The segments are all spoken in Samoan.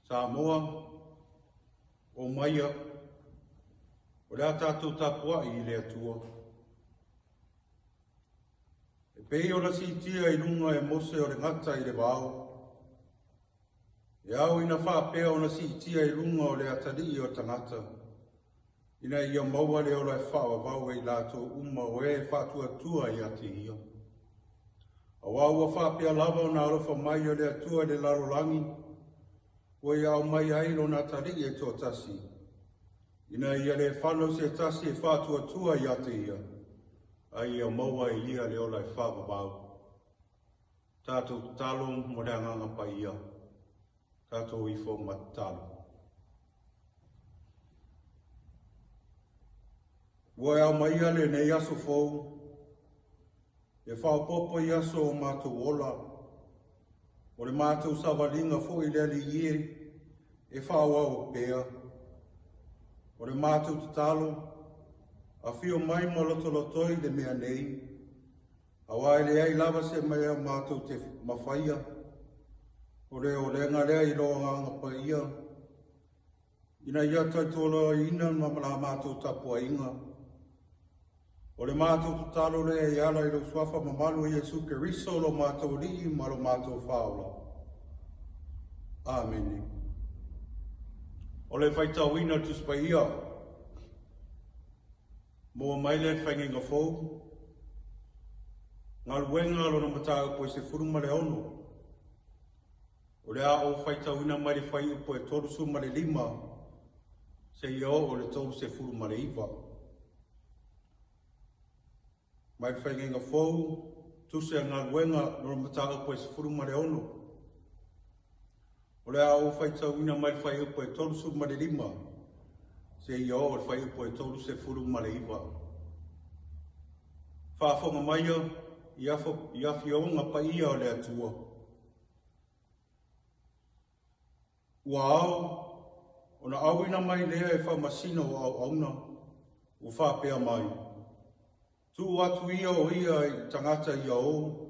Samoa, o maia, o le a tātou tapua'i i le Atua. E pei ona siitia i luga e Mose o le gata i le vao, e ao ina faapea ona siitia i luga o le atalii o tagata, ina ia maua le ola e faavavau e i latou uma o e faatuatua ia te ia. Auā ua faapea lava ona alofa mai o le Atua i le lalolagi, ua ia aumai ai lona atalii e toatasi, ina ia le fanau se tasi e faatuatua ia te ia, a ia maua e ia le ola e faavavau. Tatou tatalo mo le Agaga Paia, tatou ifo ma tatalo. Ua e aumaia lenei aso fou, e faaopoopo i aso o matou ola, o le matou savaliga foi le Alii e, e faaauau pea. O le matou tatalo, afio mai ma lotolotoi le mea nei, auā e leai lava se mea matou te mafaia, o le olega lea i lou Agaga Paia, ina ia tautualaina ma la matou tapuaiga. O le matou tatalo lea e ala i lou suafa mamalu o Iesu Keriso lo matou Alii ma lo matou Faaola. Amene. O le faitauina o le Tusi Paia, maua mai lea i le Faigaiga Fou, Galuega lona mataupu e 16. O le a ou faitauina mai le fuaiupu e 35 seia oo i le 39. Mai le Faigaiga Fou, Tusi a Galuega lona mataupu e 16. O le a ou faitauina mai le fuaiupu e 35 seia oo i le fuaiupu e 39. Faafofoga maia i afioga paia o le Atua. Ua ao ona auina mai lea e faamasino o auauna, ua faapea mai, Tuu atu ia o ia i tagata ia o,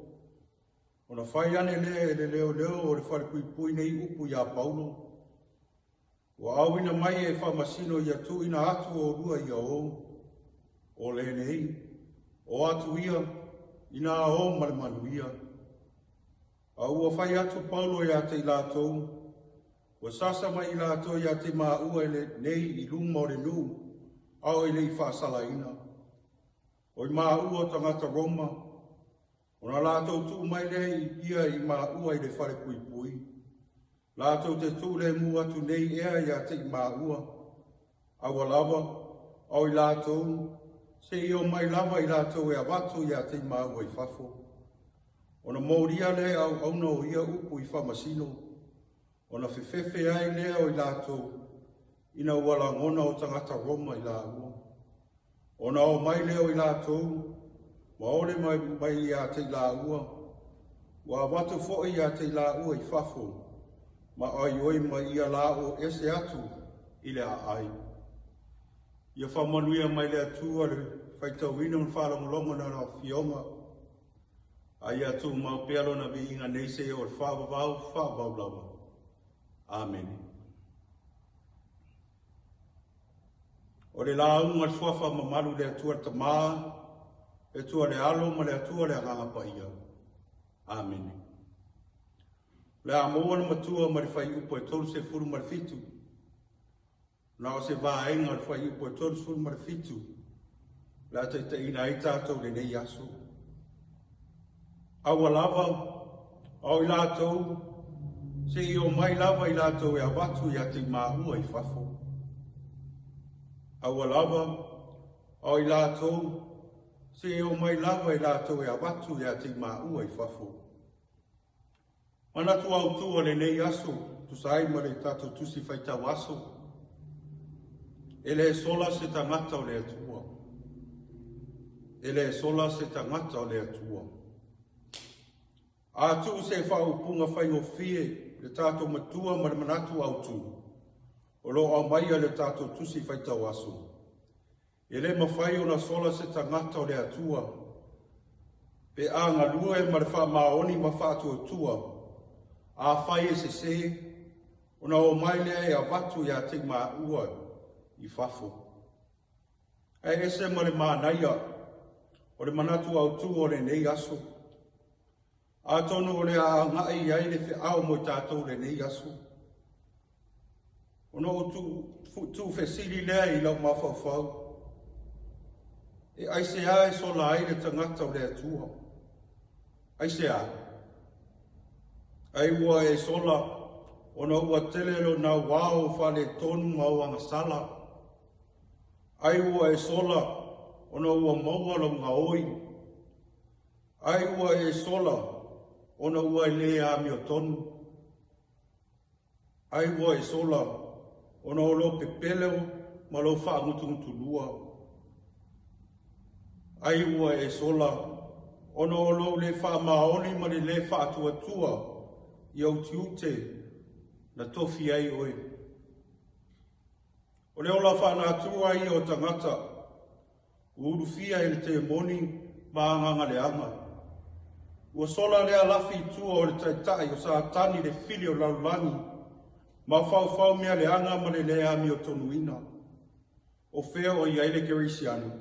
ona fai ane lea e le leoleo o le falepuipui nei upu iā Paulo, ua auina mai e faamasino ia tuuina atu olua ia o, o lenei, o atu ia, inā o ma le manuia. A ua fai atu Paulo iā te i latou, ua sasa mai i latou iā te maua i le nei i luma o le nuu, a o i le i faasalaina. O i maua o tagata Roma, ona latou tuu mai lea i ia i maua i le falepuipui. Latou te tuu lemu atu nei ea iā te i maua, aua lava, a o i latou, seia omai lava i latou e avatu iā te i maua i fafo. Ona molia lea e auauna o ia upu i faamasino, ona fefefe ai lea o i latou, ina ua lagona o tagata Roma i laua. Ona omai lea o i latou, ma ole mai mai iā te i laua, ua avatu foi iā te i laua i fafo, ma aioi mai ia la o ese atu i le aai. Ia faamanuia mai le Atua le faitauina ma le faalogologo na Afioga, a ia tumau pea lona viiga nei seia oo i le faavavau, faavavau lava. Amene. O le lauga a le Suafa mamalu i le Atua le Tamā, le Atua le Alo ma le Atua le Agaga Paia. Amene. O le a maua le matua ma le fuaiupu e 37. Na o se vaega o le fuaiupu e 37 o le a taitaiina ai tatou i lenei aso. Aua lava, a o i latou, seia omai lava i latou e avatu ia te i maua i fafo. Aua lava, a o i latou, seia omai lava i latou e avatu ia te i maua i fafo. Manatu autu o lenei aso. tusa ai ma le tatou tusi faitau aso. E le sola se tagata o le Atua. E le sola se tagata o le Atua. A tuu se faaupuga faigofie le tatou matua ma le manatu autu, o lo o aumaia le tatou tusi faitau aso. E le mafai ona sola se tagata o le Atua pe a galue ma le faamaoni ma faatuatua, afai e sesē, ona omai lea e avatu ia te i maua i fafo. Ae ese ma le manaia o le manatu autu o lenei aso. Atonu o le a agai i ai le feau mo i tatou lenei aso. Ona ou tuufesili lea i lau mafaufau, e aisea e sola ai le tagata o le Atua? Aisea? Ai ua e sola ona ua tele lou nauao faaletonu ma ou agasala. Ai ua e sola ona ua maua lou gaoi. Ai ua e sola ona ua e le amiotonu. Ai ua e sola ona o lou pepelo ma lou faagutugutulua. Ai ua e sola ona o lou le faamaoni ma le le faatuatua i ou tiute na tofi ai oe. O le ola faanatua ia o tagata ua ulufia e le temoni ma agaga leaga. Ua sola lea lafi i tua o le taitai o Satani le fili o le lalolagi, ma faufau mea leaga ma le le amiotonuina. O fea o i ai le kerisiano?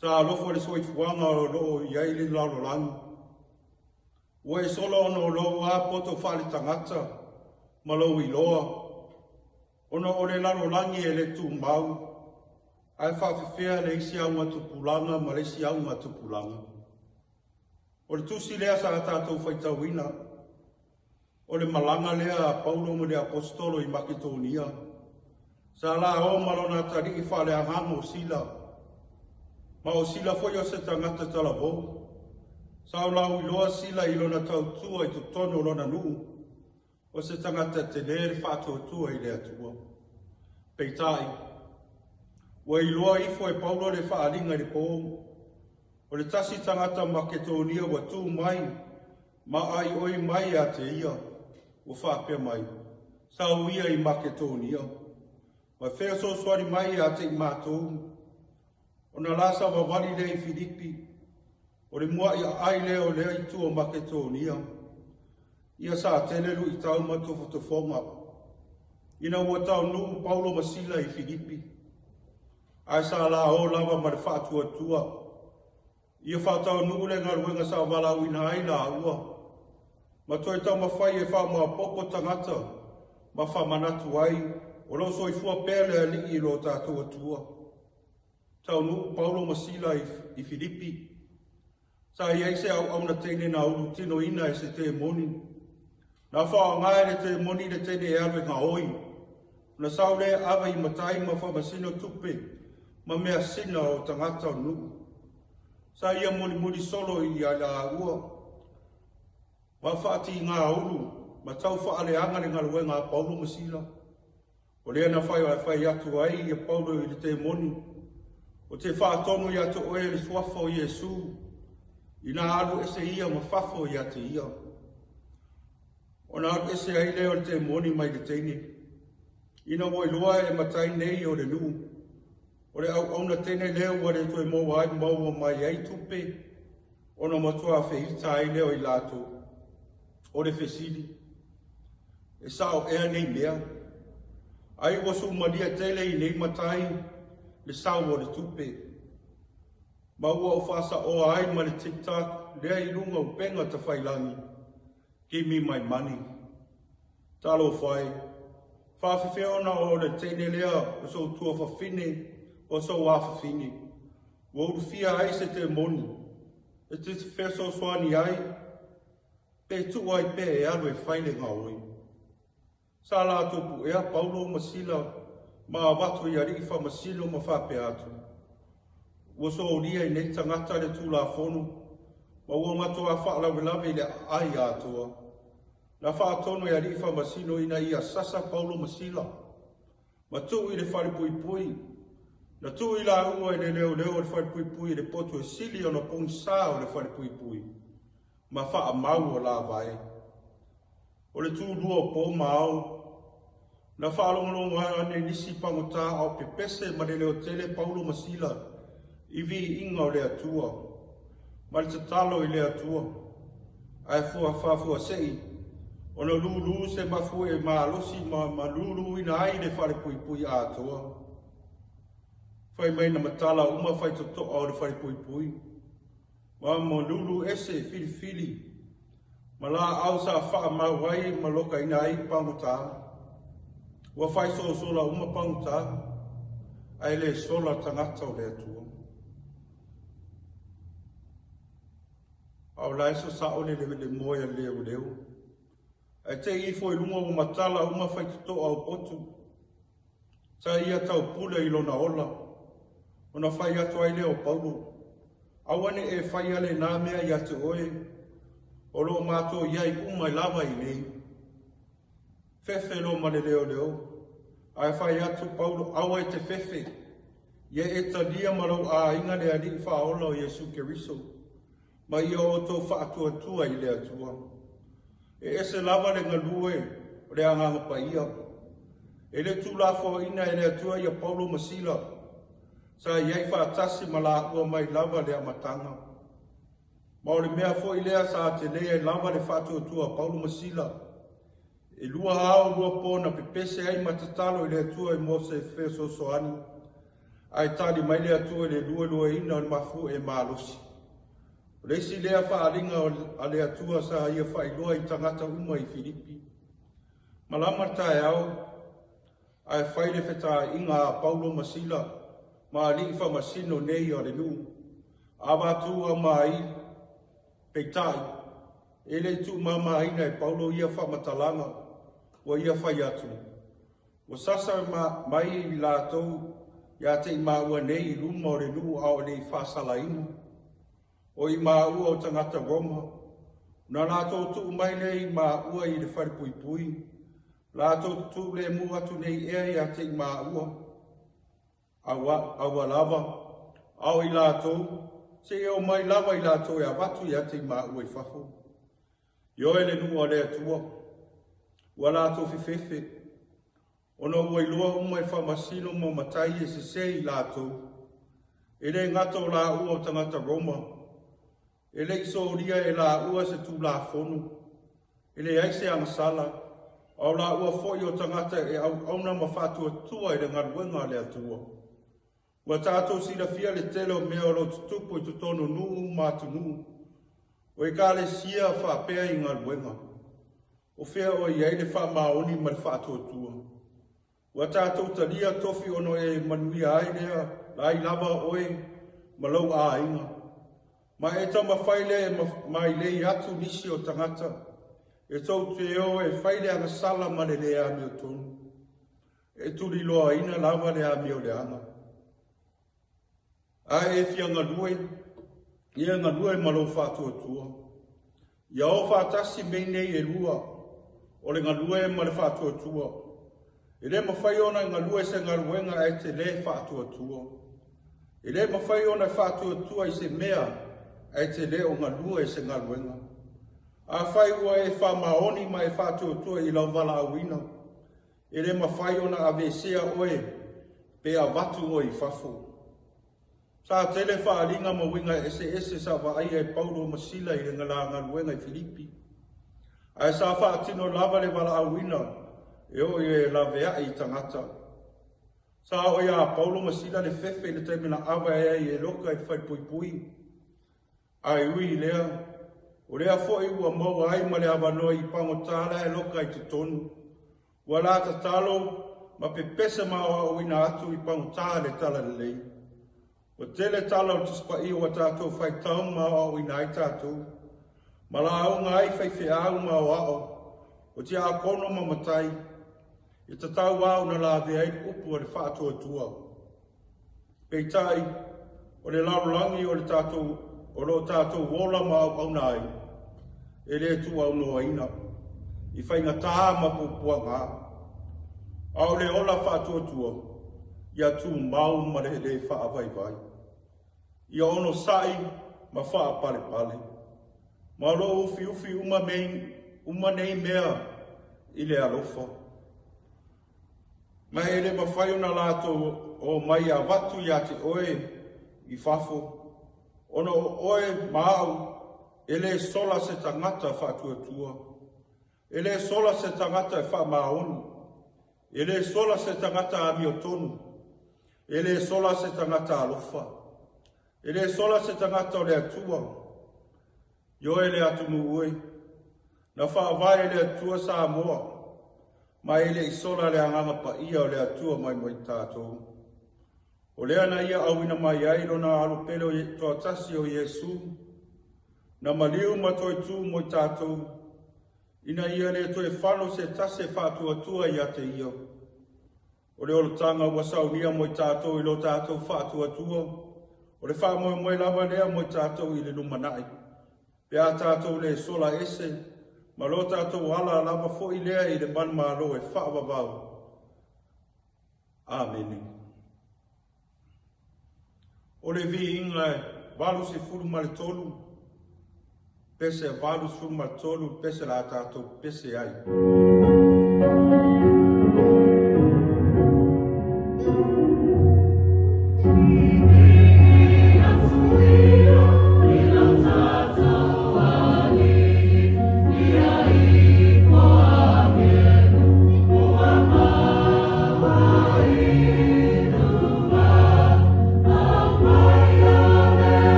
Talofa le soifuaga o lo o i ai le lalolagi. Ua e sola ona o lou poto faaletagata ma lou iloa, ona o le lalolagi e le tumau, ae faafefea le isi augatupulaga ma le isi augatupulaga. O le tusi lea sa tatou faitauina, o le malaga lea a Paulo ma le Aposetolo i Maketonia. Sa la o ma lona atalii faaleagaga o Sila, ma o Sila foi o se tagata talavou. Sa lauiloa Sila i lona tautua i totonu o lona nuu, o se tagata tele le faatuatua i le Atua. Peitai, ua iloa ifo e Paulo le faaaliga i le po, o le tasi tagata Maketonia ua tu mai ma aioi mai ia te ia, ua faapea mai, sau ia i Maketonia, ma fesoasoani mai ia te i matou. Ona la savavali lea i Filipi, o le muai aai lea o lea itu o Maketonia. Ia sa tele luitau ma tofotofoga, ina ua taunuu Paulo ma Sila i Filipi, ae sa la o lava ma le faatuatua, ia faataunuu le galuega sa valaauina ai laua, ma toe taumafai e faamaopoopo tagata ma faamanatu ai o lo o soifua pea le Alii i lo tatou Atua. Taunuu Paulo ma Sila i Filipi, sa i ai se auauna teine na ulutinoina e se temoni. Na faaaoga e le temoni le teine e alu e gaoi, ona sau lea ave i matai ma faamasino tupe ma measina o tagata o nuu. Sa ia mulimuli solo i laua, ma faatigaulu ma tau faaleaga le galuega a Paulo ma Sila. O lea na fai atu ai ia Paulo i le temoni, o te faatonu ia te oe le suafa o Iesu, ina alu ese ia ma fafo ia te ia. Ona alu ese ai lea o le temoni mai le teine, ina ua iloa e matai nei o le nuu, o le auauna teine lea ua le toe maua ai maua mai ai tupe, ona matua feita ai lea o i latou. O le fesili, e sao ea nei mea? Ai ua sumalia tele i nei matai le sau o le tupe, ma ua o faasaoa ai ma le TikTok lea i luga upega tafailagi, give me my money. Talofa e, faafefea ona o le teine lea o sou tuafafine o sou afafine, ua ulufia ai se temoni, e te fesoasoani ai, pe tuu ai pea e alu e fai le gaoi. Sa latou puea Paulo ma Sila ma avatu i alii faamasino ma faapea atu, ua solia i nei tagata le Tulafono, ma ua matua faalavelave i le aai atoa. Na faatonu e alii faamasino ina ia sasa Paulo ma Sila ma tuu i le falepuipui. Na tuu i laua i le leoleo o le falepuipui i le potu e sili ona pogisa o le falepuipui ma faamau o lavae. O le tulua o po ma ao, na faalogologo ane nisi pagota a o pepese ma le leotele Paulo ma Sila i viiga o le Atua ma le tatalo i le Atua, ae faafuasei ona lūlū se mafuie malosi ma luluina ai le falepuipui atoa. Fai mai na matala uma faitotoa o le falepuipui, ma malulu ese filifili ma laau sa faamau ai ma lokaina ai pagota. Ua faisosola uma pagota, ae le sola tagata o le Atua. A o la e sasao le moe a le leoleo. Ae te i ifo i luga ua matala uma faitotoa o potu. Sa ia taupule i lona ola, ona fai atu ai lea o Paulo, aua ne i e faia lena mea ia te oe, o lo o matou i ai uma lava i nei. Fefe loa ma le leoleo, ae fai atu Paulo, aua e te fefe, ia e talia ma lou aiga le Alii Faaola o Iesu Keriso, ma ia outou faatuatua i le Atua. E ese lava le galue o le Agaga Paia. E le tuulafoaiina e le Atua ia Paulo ma Sila, sa i ai faatasi ma laua mai lava le amataga. Ma o le mea foi lea sa tele ai lava le faatuatua a Paulo ma Sila. E 2 ao 2 po na pepese ai ma tatalo i le Atua mo se fesoasoani, ae tali mai le Atua i le luelueina o le mafuie malosi. O le isi lea faaaliga a le Atua sa ia faailoa i tagata uma i Filipi. Malama le taeao, ae fai le fetaiga a Paulo ma Sila ma alii faamasino nei o le nuu. Avatu au mai, peitai, e le tuumamaina e Paulo ia faamatalaga, ua ia fai atu. Ua sasa mai i latou ia te i maua nei i luma o le nuu a o le i faasalaina. O i maua o tagata Roma, na latou tuu mai lea i maua i le falepuipui, latou tuu le mu atu nei ea ia te i maua. Aua lava, ao i latou, se i o mai lava i latou e avatu ia te i maua i fafo. Ioe le nuu a le Atua, ua latou fefefe, ona ua iloa uma e faamasino ma matai e sese i latou. E le gata o laua o tagata Roma, e le i solia e laua se tulafono, e leai se agasala, a o laua foi o tagata e auauna ma faatuatua i le galuega a le Atua. Ua tatou silafia le tele o mea o lo o tutupu i totonu nuu ma atunuu, o ekalesia faapea i galuega. O fea o i ai le faamaoni ma le faatuatua. Ua tatou talia tofi ono e manuia ai lea lai lava oe ma lou aiga. Ma e taumafai lea e mailei atu nisi o tagata, e tou te o e fai le agasala ma le le amiotonu. E tuliloaina lava le amioleaga. Ae e fia galue, ia galue ma lou faatuatua. Ia o faatasi mea nei e lua, o le galue ma le faatuatua. E le mafai ona galue se galuega ae te le faatuatua. E le mafai ona faatuatua i se mea ae te le o galue se galuega. Afai ua e faamaoni ma e faatuatua i lau valaauina, e le mafai ona avesea oe pe avatu oe i fafo. Sa tele faaaliga ma uiga eseese sa vaaia e Paulo ma Sila i le galuega i Filipi. Ae sa faatino lava le valaauina e oo i e laveai i tagata. Sa oo ia Paulo ma Sila le fefe i le taimi na ava e ai e loka i le falepuipui. Ae ui i lea, o lea foi ua maua ai ma le avanoa i pagota la e loka i totonu. Ua la tatalo ma pepese ma aoaoina atu i pagota le talalelei. Ua tele tala o le Tusi Paia ua tatou faitau ma aoaoina ai tatou. Ma lauga ai faifeau ma aoao, o tiakono ma matai, e tatau lava ona lavea ai le upu a le faatuatua. Peitai, o le lalolagi o le tatou, o lo o tatou ola ma auauna ai, e le tuuaunoaina. i faigata ma puapuaga, a o le ola faatuatua, ia tumau ma le lē faavaivai. Ia onosai ma faapalepale, ma o lo o ufiufi uma, mei, uma nei mea i le alofa. Ma e le mafai ona latou omai e avatu ia te oe i fafo, ona o oe ma au e le sola se tagata faatuatua, e le sola se tagata e faamaoni, e le sola se tagata amiotonu, e le sola se tagata alofa, e le sola se tagata o le Atua. Ioe le atunuu e, na faavae e le Atua Samoa, ma e le i sola le agaga paia o le Atua mai mo i tatou. O lea na ia auina mai ai lona alo pele o toatasi o Iesu, na maliu ma toe tū mo i tatou, ina ia le toe fano se tasi e faatuatua ia te ia. O le olataga ua saunia mo i tatou i lo tatou faatuatua, o le faamoemoe lava lea mo i tatou i le lumanai. Pe a tatou le sola ese, ma lo tatou ala lava foi lea i le manumalo e faavavau. Amene. O le viiga e 83, pese 83, pese la tatou pese ai.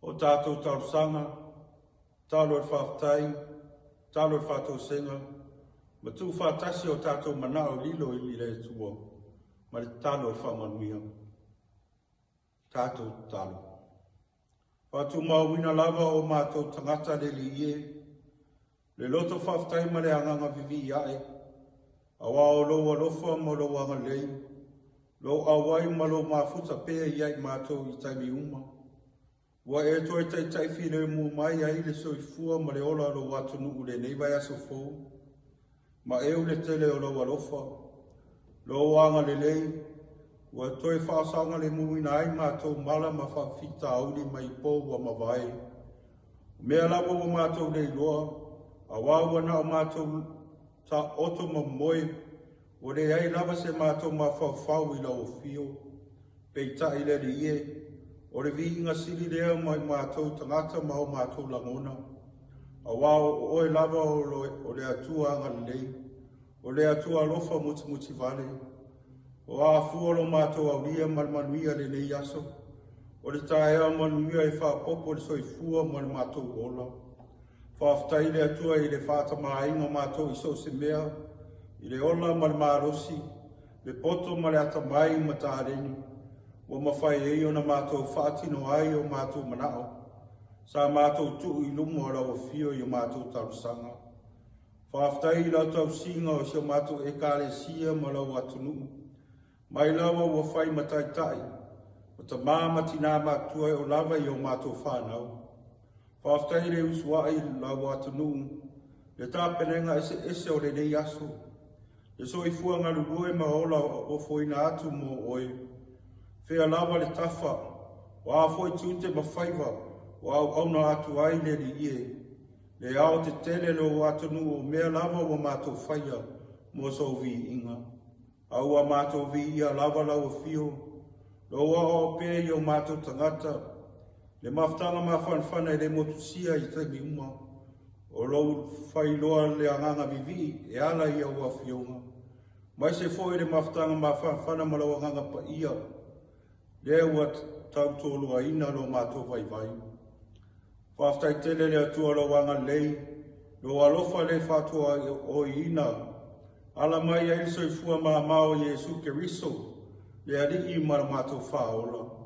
O tatou talosaga, talo e faafetai, talo e faatosega, ma tuufaatasi o tatou manao lilo i le Atua, ma le talo e faamanuia. Tatou tatalo. Faatumauina lava o matou tagata le Alii e, Le loto faafetai ma le agaga vivii ae, auā o lou alofa ma lou agalelei, lou auai ma lou mafuta pea ia i matou i taimi uma. Ua e toe taitai filemu mai ai le soifua ma le ola o lou atunuu i lenei vaiaso fou, ma eu le tele o lou alofa, lou agalelei, ua toe faasaogalemuina ai matou mala ma faafitauli mai po ua mavae. O mea lava ua matou le iloa, auā ua na o matou taoto ma moe, ua leai lava se matou mafaufau i lau afio. Peitai le Alii e, o le viiga sili lea mai matou tagata ma o matou lagona, auā o oe lava o le Atua agalelei, o le Atua alofa mutimutivale. O a fua lo matou aulia ma le manuia lenei aso, o le taeao manuia e faaopoopo le soifua ma le matou ola. Faafetai le Atua i le faatamāiga o matou i so o se mea, i le ola ma le malosi, le poto ma le atamai ma taleni, ua mafai ai ona matou faatino ai o matou manao, sa matou tuu i luma o lau afio i o matou talosaga. Faafetai i lau tausiga o si o matou ekalesia ma lau atunuu, mai lava ua fai ma taitai, o tamā ma tinā matutua e o lava i o matou whānau. Faafetai i le usuai i lau atunuu, le tapenega eseese o lenei aso, le soifua galulue ma ola ofoina atu mo oe. Fea lava le tafa, o a foi tiute ma faiva, ua auauna atu ai le Alii e. Le ao tetele lou atunuu o mea lava ua matou faia mo sou viiga. A ua matou viia lava lau afio, lou aoao pea i o matou tagata, le mafutaga mafanafana e le motusia i taimi uma, o lou failoa le agaga vivii e ala i au afioga. Mai se foi le mafutaga mafanafana ma lau agaga paia, lea ua tautoloaina lo matou vaivai. Faafetai tele le Atua lou agalelei, lou alofa le faatuaoiina, ala mai ai le soifua mamao o Iesu Keriso, le Alii ma le matou faaola.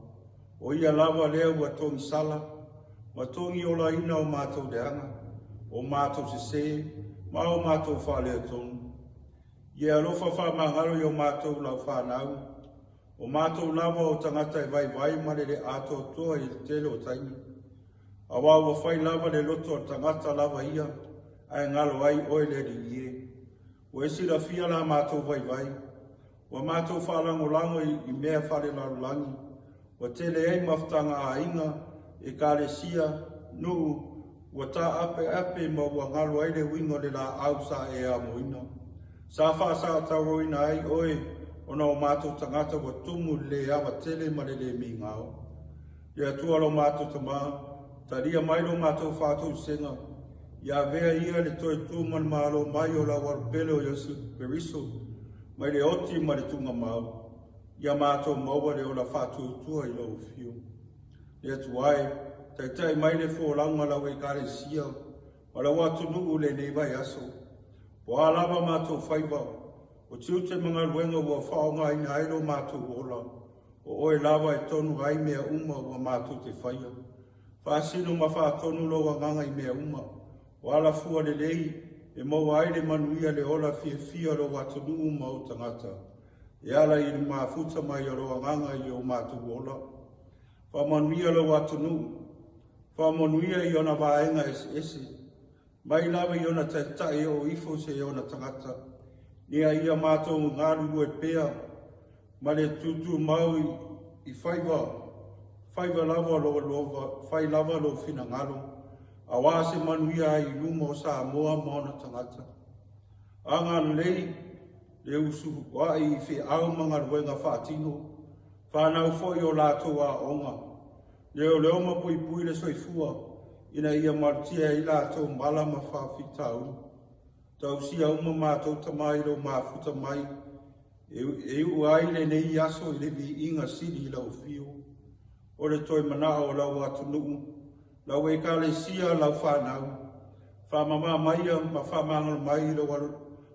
O ia lava lea ua togisala, ma togiolaina o matou leaga, o matou sesē, ma o matou faaletonu. Ia alofa faamagalo i o matou lau whanau, o matou lava o tagata e vaivai ma le le atoatoa i le tele o taimi. Auā ua fai lava le loto o le tagata lava ia, ae galo ai oe le Alii e. Ua e silafia la matou vaivai, ua matou faalagolago i mea faalelalolagi, ua tele ai mafutaga aiga, ekalesia, nuu, ua taapeape ma ua galo ai le uiga o le laau sa e amoina. Sa faasatauaina ai oe ona o matou tagata ua tumu i le le ava tele ma le le migao. Le Atua lo matou tamā, talia mai lo matou faatoesega, ia avea ia le toe tu ma le malo mai o lau alopele o Iesu Keriso, mai le oti ma le tugamau, ia matou maua le ola faatuatua i lau afio. Le Atua e, taitai mai le folauga lau ekalesia, ma lau atunuu lenei vaiaso. O a lava matou faiva, o tiute ma galuega ua faaaogaina ai lo matou ola, o oe lava e tonu ai mea uma ua matou te faia. Faasino ma faatonu lou agaga i mea uma, o alafua lelei e maua ai le manuia le ola fiafia o lou atunuu ma ou tagata. E ala i le mafuta mai o lou agaga i o matou ola. Faamanuia lou atunuu, faamanuia i ona vaega eseese, mai lava i ona taitai e oo ifo se i ona tagata. Ina ia matou galulue pea ma le tutumau i faiva, faiva lava lou alofa, fai lava lou finagalo, auā se manuia ai i luma o Samoa ma ona tagata. Agalelei le usuai i feau ma galuega faatino, whanau foi o latou aoga, leoleo ma puipui le soifua, ina ia malutia ai latou mala ma faafitauli. Tausia uma matou tamā i lou mafuta mai, e iu ai lenei aso i le viiga sili i lau afio. O le toe manao o lau atunuu, lau ekalesia, lau whanau, whamama maia ma whamangalo mai lou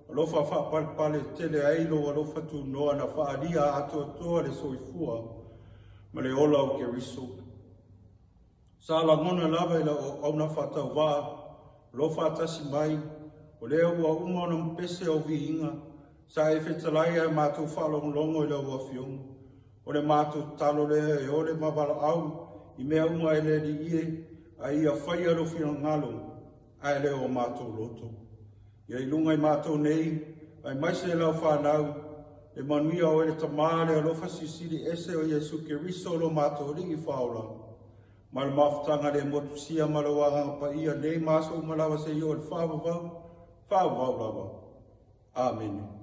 alofa whaapalepale tele ai lou alofa tunoa na whaalia atoatoa le soifua ma le ola o Keriso. Sa lagona lava i lau auauna faatauvaa. O lo o faatasi mai, o lea ua uma ona pese au viiga, sa e fetalai ae matou faalogologo i lau Afioga. O le matou tatalo lea e ole ma valaau i mea uma e le Alii e, a ia faia lou finagalo ae le o matou loto. Ia i luga i matou nei, aemaise lau fanau, le manuia o oe le Tama le alofa silisili ese o Iesu Keriso lo matou Alii Faaola, ma le mafutaga le motusia ma lou Agaga Paia nei ma aso uma lava seia oo i le faavavau, faavavau lava. Amene.